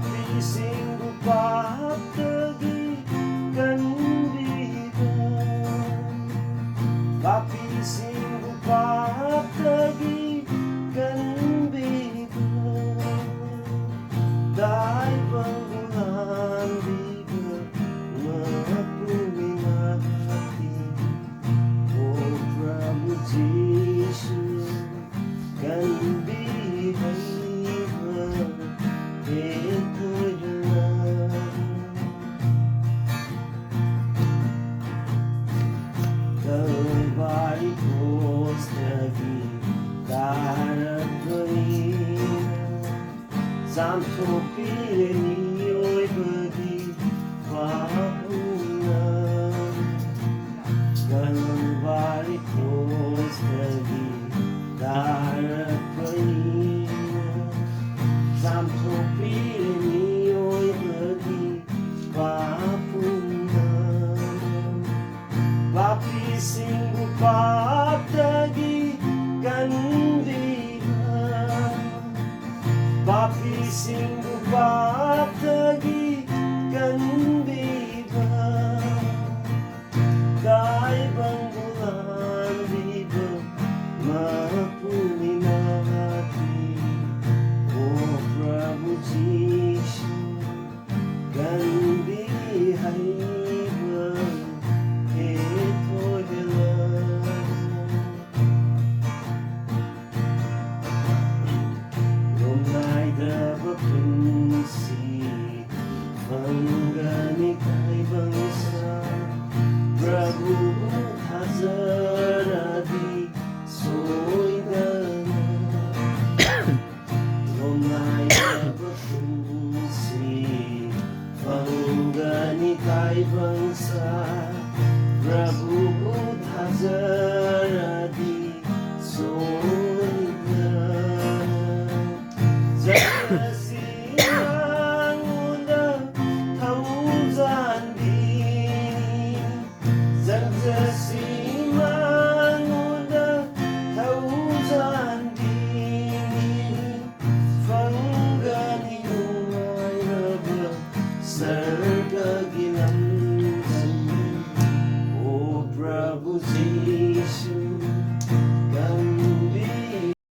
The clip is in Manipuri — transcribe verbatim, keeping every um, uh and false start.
ꯄꯤꯁꯤꯡꯕꯨ ꯄꯥꯞꯇꯒꯤ ꯀꯟꯕꯤꯕ, ꯄꯥꯄꯤꯁꯤꯡꯕꯨ ꯄꯥꯞꯇꯒꯤ ꯀꯟꯕꯤꯕ, ꯇꯥꯏꯕꯪꯕꯨ ꯂꯥꯟꯕꯤꯕ ꯃꯄꯨꯅꯤ ꯅꯥꯍꯥꯛꯇꯤ꯫ ꯑꯣ ꯄ꯭ꯔꯚꯨ ꯖꯤꯁꯨ, ꯀꯟꯕꯤ ꯍꯩꯕ ꯍꯦ ꯊꯣꯏꯗꯅ꯫ ꯀꯜꯚꯥꯔꯤ ꯀ꯭ꯔꯣꯁꯇꯒꯤ ꯇꯥꯔꯛꯄꯅꯤ, ꯆꯥꯝꯊꯣꯛꯄꯤꯔꯦ ꯃꯤꯑꯣꯏꯕꯒꯤ ꯄꯥꯞ ꯄꯨꯝꯅꯃꯛ꯫ ꯀꯜꯚꯥꯔꯤ ꯀ꯭ꯔꯣꯁꯇꯒꯤ ꯇꯥꯔꯛꯄꯅꯤ, ꯆꯥꯝꯊꯣꯛꯄꯤꯔꯦ ꯃꯤꯑꯣꯏꯕꯒꯤ ꯄꯥꯞ ꯄꯨꯝꯅꯃꯛ꯫ ꯄꯥꯄꯤꯁꯤꯡꯕꯨ ꯄꯥꯞꯇꯒꯤ ꯀꯟꯕꯤꯕ, ꯄꯥꯄꯤꯁꯤꯡꯕꯨ ꯄꯥꯞꯇꯒꯤ ꯀꯟꯕꯤꯕ, ꯇꯥꯏꯕꯪꯕꯨ ꯂꯥꯟꯕꯤꯕ ꯃꯄꯨꯅꯤ ꯅꯥꯍꯥꯛꯇꯤ꯫ ꯑꯣ ꯄ꯭ꯔꯚꯨ ꯖꯤꯁꯨ, ꯀꯟꯕꯤ ꯍꯩꯕ ꯍꯦ ꯊꯣꯏꯗꯅ꯫ ꯂꯣꯝꯅꯥꯏꯗꯕ ꯄꯨꯟꯁꯤ ꯐꯪꯒꯅꯤ ꯇꯥꯏꯕꯪ ꯁꯥ꯫ ꯄ꯭ꯔꯚꯨꯕꯨ ꯊꯥꯖꯔꯗꯤ ꯁꯣꯏꯗꯅ ꯂꯣꯝꯅꯥꯏꯗꯕ ꯄꯨꯟꯁꯤ ꯐꯪꯒꯅꯤ ꯇꯥꯏꯕꯪ